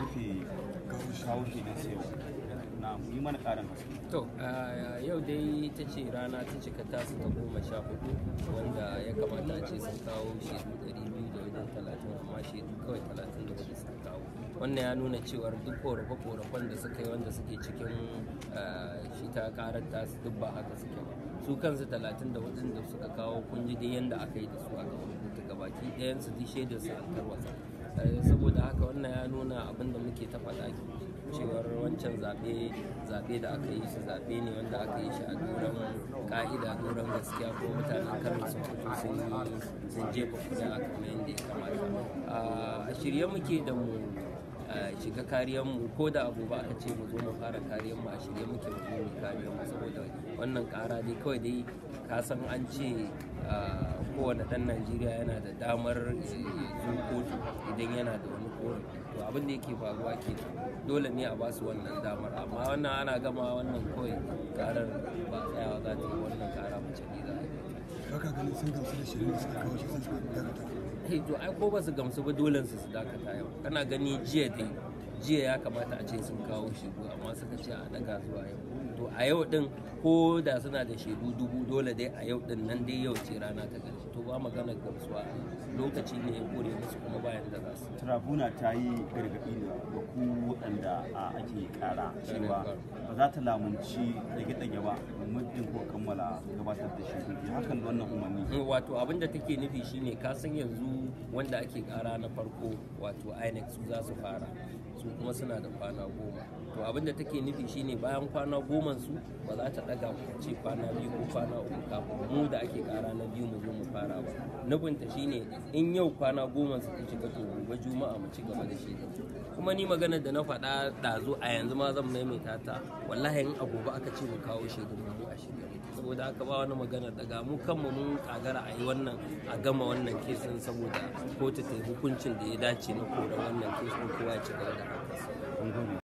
Rufe kawo shaidun sai yau na yi mana ƙarin haske. To, yau dai ita ce rana ta cika tasu ta 14, wanda ya kamata a ce sun kawo shaidu 230, amma shaidu kawai 34 suka kawo. Wannan ya nuna cewar duk korafe-korafen da suka yi, wanda suke cikin shi ta karar tasu, duk ba haka suke ba. Su kansu 34 da suka kawo, kun ji dai yanda aka yi da su a gaban kotu, gabaki ɗayansu duk shaidar su an tarwatsa. Saboda haka wannan ya nuna abin da muke ta faɗa, cewar wancan zaɓe da aka yi shi, zaɓe ne wanda aka yi shi a doron ka'ida, doron gaskiya, ko mutanen Kano sun fito sun jefa kuri'a kamar yadda ya kamata. A shirye muke da mu shiga kariyar mu. Ko da abu ba aka ce mu zo mu fara kariyar mu, a shirye muke mu zo mu kariyar mu, saboda wannan kara dai kawai dai ka san an ce kowane ɗan Najeriya yana da damar ya zo kotu idan yana da wani korafi. To, abin da yake faruwa ke, dole ne a ba su wannan damar. Amma wannan ana gama wannan kawai karar, ba tsayawa za ta yi wannan kara mace ne za a yi. Baka ganin sun gamsu da shirin da suka kawo shi sai suka dakata? Eh, to ai ko ba su gamsu ba, dole su su dakata yau. Kana gani jiya dai, jiya ya kamata a ce sun kawo shaidu, amma suka ce a daga zuwa yau. To, a yau din, ko da suna da shaidu 1000, dole dai a yau din nan dai, yau ce rana ta ƙarshe. To, ba magana gamsuwa, lokaci ne ya kore musu kuma bayan da za su. Tribunal ta yi gargaɗi ga ku waɗanda ake ƙara cewa ba za ta lamunci ɗage-ɗage ba muddin ko kammala gabatar da shaidu. Hakan da wannan umarni? Wato abin da take nufi shine, ka san yanzu wanda ake kara na farko, wato INEC, su za su fara, su kuma suna da kwana 10. To, abin da take nufi shine bayan kwana 10 su ba za ta daga ce kwana 2 ko kwana 3 kafin mu da ake kara na biyu mu zo mu fara ba. Nufinta shine in yau kwana 10 su ta shiga, to gobe Juma'a mu ci gaba da shi. Kuma ni maganar da na faɗa ɗazu, a yanzu ma zan maimaita ta: wallahi in a gobe aka ce mu kawo shaidun mu, a shirye muke. Saboda haka ba wani magana daga mu kanmu, mun kagara a yi wannan, a gama wannan case ɗin, saboda kotu ta yi hukuncin da ya dace na koran wannan case ɗin, kowa ya ci gaba da harkarsa. Mun gode.